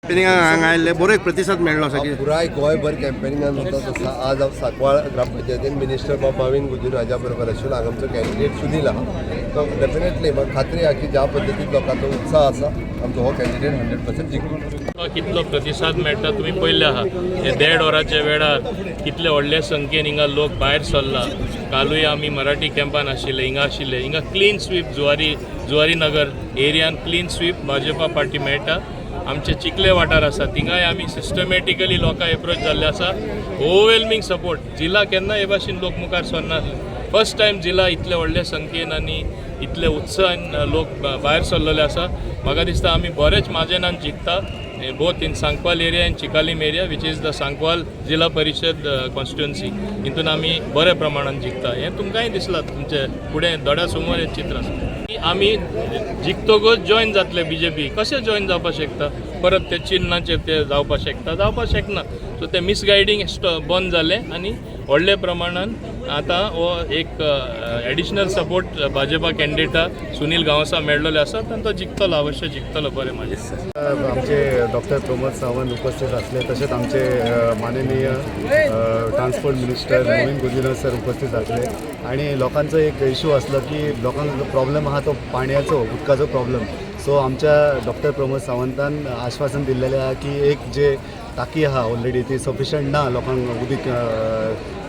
कॅम्पेनिंगाक हांगा आयिल्ले बरो एक प्रतिसाद मेळ्ळो आसा की पुराय गोंयभर कॅम्पेनिंगान वता तसा आज हांव सांकवाळ ग्रामपंचायतीन मिनिस्टर बाब माविन गुदिन्हो हाज्या बरोबर आशिल्लो. हांगा आमचो कॅन्डिडेट सुनील आहा. तो डेफिनेटली म्हाका खात्री आहा की ज्या पद्दतीन लोकांचो उत्साह आसा, आमचो हो कॅन्डिडेट 100% जिखलो. कितलो प्रतिसाद मेळटा तुमी पळयल्ले आहा. हे देड वराच्या वेळार कितले व्हडले संख्येन हिंगा लोक भायर सरला. कालूय आमी मराठी कॅम्पान आशिल्ले, हिंगा आशिल्ले. हिंगा clean sweep, Zuari Zuari Nagar एरियान clean sweep Bhajpa party मेळटा. आमचे चिखले वाठार आसा, थिंगाय आमी सिस्टमॅटिकली लोकांक एप्रोच जाल्ले आसा. Overwhelming support. जिल्ला केन्ना हे भाशेन लोक मुखार सरनासले. फर्स्ट टायम जिल्ला इतले व्हडले संख्येन आनी इतले उत्साहान लोक भायर सरलेले आसा. म्हाका दिसता आमी बरेच मार्जिनान जिखता, both in Sancoale area and Chicalim area, which is the Sancoale Zilla Parishad constituency. हितून आमी बऱ्या प्रमाणान जिखता हें तुमकांय दिसलां. तुमचे फुडें दोळ्या समोर हें चित्र आसा की आमी जिखतकच जॉयन जातले बीजेपी. कशें जॉयन जावपाक शकता? परत ते चिन्नाचेर ते जावपाक शकता? जावपाक शकना. सो ते मिसगायडींग बंद जालें आनी व्हडले प्रमाणान आतां हो एक एडिशनल सपोर्ट भाजपा कॅन्डिडेटा सुनील गांवसा मेळ्ळेलो आसा आनी तो जिखतलो, अवश्य जिखतलो. बरें म्हाजें. आमचे डॉक्टर प्रमोद सावंत उपस्थित असले, तसेच आमचे माननीय ट्रान्सपोर्ट मिनिस्टर मोविन गुदिन्हो सर उपस्थित असले आणि लोकांचो एक इशू आसलो की लोकांक प्रॉब्लेम आहा तो पाणयाचो, उदकाचो प्रॉब्लेम. सो आमच्या डॉक्टर प्रमोद सावंतान आश्वासन दिल्लेलें आहा की एक जे टाकी आहा ऑलरेडी, ती सफिशंट ना लोकांक उदीक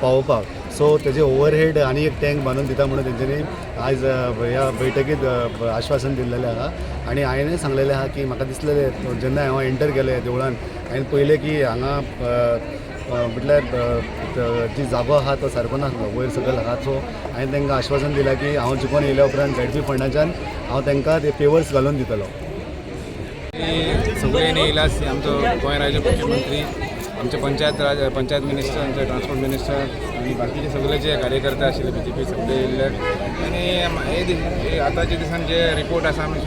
पावोवपाक. सो तेजे ओवरहेड आनी एक टँक बांदून दिता म्हणून तेंच्यांनी आयज ह्या बैठकीत आश्वासन दिल्लेलें आहा. आनी हांवें सांगलेलें आहा की म्हाका दिसलेलें, जेन्ना हांव एंटर केलें देवळान, हांवें पळयलें की हांगा म्हटल्यार जी जागो आहा तो सारको नासलो, वयर सकयल आहा. सो हांवें तांकां आश्वासन दिलां की हांव जिखून येयल्या उपरांत झेडपी फंडाच्यान हांव तांकां ते पेवर्स घालून दितलो. सगळ्यांनी येयला. आमचो गोंय राज्य मुख्यमंत्री, आमचे पंचायत राज, पंचायत मिनिस्टर, आमचे ट्रान्सपोर्ट मिनिस्टर आनी बाकीचे सगळे जे कार्यकर्ते आशिल्ले बीजेपी, सगळे येयल्ले. आनी हे दीस, हे आतांच्या दिसान जे रिपोर्ट आसा, आमी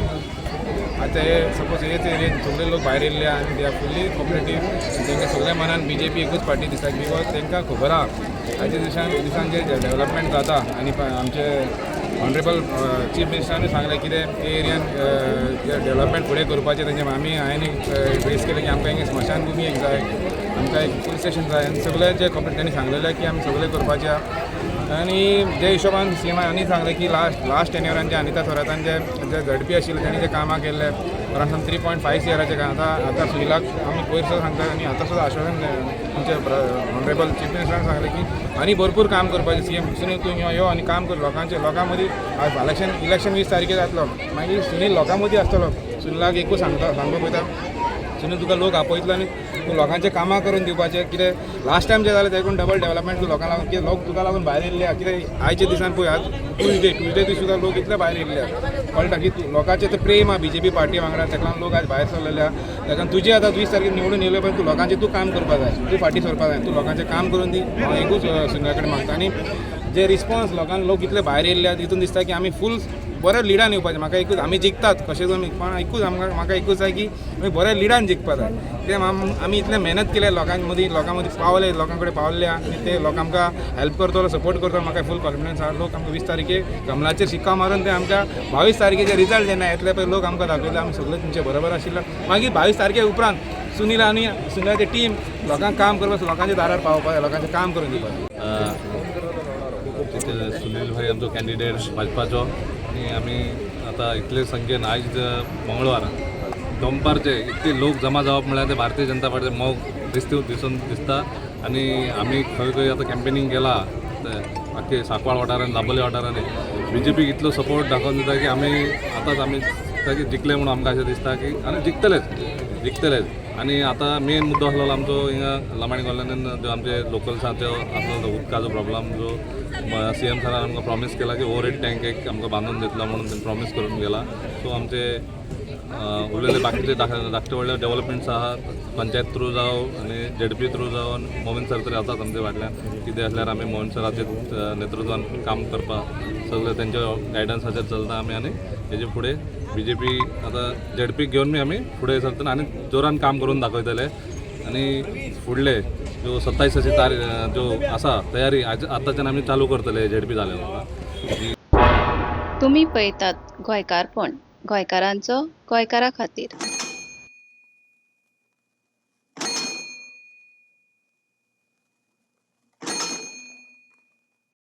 आतां हे सपोज हेच एरियेन सगळे लोक भायर येयल्ले आनी they are fully cooperative. तांकां सगळ्या मनान बीजेपी एकूच पार्टी दिसता, because तांकां खबर आहा आयच्या दिसान जे डेवलपमेंट जाता. आनी आमचे ऑनरेबल चीफ मिनिस्टरानूय सांगलें कितें ते एरियान जे डेवलपमेंट फुडें करपाचें तेंचे. आमी हांवें रेज केलें की आमकां एक स्मशानभुमी एक जाय, आमकां एक पुलीस स्टेशन जाय आनी सगळें जे कॉम्प्लीट त्यांनी सांगलेलें की आमी सगळें करपाचें आहा. आनी जे हिशोबान सी एमान आनी सांगलें की लास्ट लास्ट टेन्युअरान जे अनिता थोरातान जे जे झडपी आशिल्ले, तेणी जे कामां केल्ले अरावंड सम 3.5 सीआराचें काम. आतां आतां सुनिलाक आमी पयर सुद्दां सांगता आनी आतां सुद्दां आश्वासन आमचे ऑनरेबल चीफ मिनिस्टरान सांगलें की आनी भरपूर काम करपाचें. सी एम सुनील, तूं यो यो आनी काम कर लोकांचें, लोकां मदीं. आज इलेक्शन इलेक्शन 20 तारखेर जातलो, मागीर सुनील लोकां मदीं आसतलो. सुनिलाक एकूच सांगता, सांगपाक वयता, सुनील, तुका लोक आपयतलो आनी तूं लोकांचें कामां करून दिवपाचें. कितें लास्ट टायम जें जालें तेकून डबल डेवलपमेंट तूं लोकांक लागून, कितें लोक तुका लागून भायर येयल्ले आहा. कितें आयच्या दिसान पळय, आज ट्युजडे, ट्युजडे दीस सुद्दां लोक इतले भायर येयल्ले आहा. कळटा की लोकांचें तें प्रेम आहा बीजेपी पार्टी वांगडा, तेका लागून लोक आज भायर सरलेले आहा. तेका लागून तुजें आतां 20 तारखेर निवडून येयले, पण तूं लोकांचें तूं काम करपाक जाय, तूं फाटीं सरपाक जाय, तूं लोकांचें काम करून दी. हांव एकूच सुनिला कडेन मागता. आनी जे रिस्पॉन्स लोकांक, लोक इतले भायर येयल्ले आहा, तितून दिसता की आमी फूल बऱ्या लिडान येवपाचें. म्हाका एकूच, आमी जिखतात कशें तुमी, पण एकूच आमकां, म्हाका एकूच जाय की आमी बऱ्या लिडान जिखपाक जाय. ते आमी इतलें मेहनत केलें, लोकां मदीं पावले, लोकां कडेन पावले आनी ते लोक आमकां हेल्प करतलो, सपोर्ट करतलो, म्हाका फूल कॉन्फिडन्स आहा. लोक आमकां 20 तारखेर कमलाचेर शिक्का मारून ते आमकां 22 तारखेचे रिजल्ट जेन्ना येतले पळय, लोक आमकां दाखयतले आमी सगळे तुमचे बरोबर आशिल्ले. मागीर 22 तारखे उपरांत सुनील आनी सुनिलाची टीम लोकांक काम करपाक, लोकांच्या दारार पावपाक, लोकांचें काम करून दिवपाक. तिथे सुनील भाई आमचो कॅन्डिडेट भाजपाचो आनी आमी आतां इतले संख्येन आयज मंगळवार दनपारचे इतले लोक जमा जावप म्हळ्यार ते भारतीय जनता पार्टी मोग दिसती दिसून दिसता. आनी आमी खंय खंय आतां कॅम्पेनींग केला, ते आख्खे सांकवाळ वाठारांत, दाबोली वाठारांनी बीजेपीक इतलो सपोर्ट दाखोवन दिता की आमी आतांच आमी ताकी जिखले म्हणून आमकां अशें दिसता की आनी जिखतलेच, जिखतलेच. आनी आतां मेन मुद्दो आसलेलो आमचो हिंगा लमाणी कॉलनीन जो आमचे लोकल्स आहा, त्यो आसलो तो उदकाचो प्रॉब्लम, जो सी एम सरान आमकां प्रॉमीस केला की ओवरहेड टँक एक आमकां बांदून दितलो म्हणून तेणी प्रॉमीस करून गेला. सो आमचे उरलेले बाकीचे धाकटे व्हडले डेवलपमेंट्स आहा, पंचायत थ्रू जावं आनी झेडपी थ्रू जावं. आनी मोविन सर तरी आसात आमचे फाटल्यान. कितें आसल्यार आमी मोविन सराचे नेतृत्वान काम करपाक सगळें तेंच्या गायडन्साचेर चलता आमी. आनी हेजे फुडें बीजेपी आतां झेडपीक घेवन बी आमी फुडें सरतले आनी जोरान काम करून दाखयतले. आनी फुडले ज्यो 27ची तारीख ज्यो आसा, तयारी आज आतांच्यान आमी चालू करतले झेडपी जाले उपरांत. तुमी पळयतात गोंयकारपण, गोंयकारांचो गोंयकारा खातीर.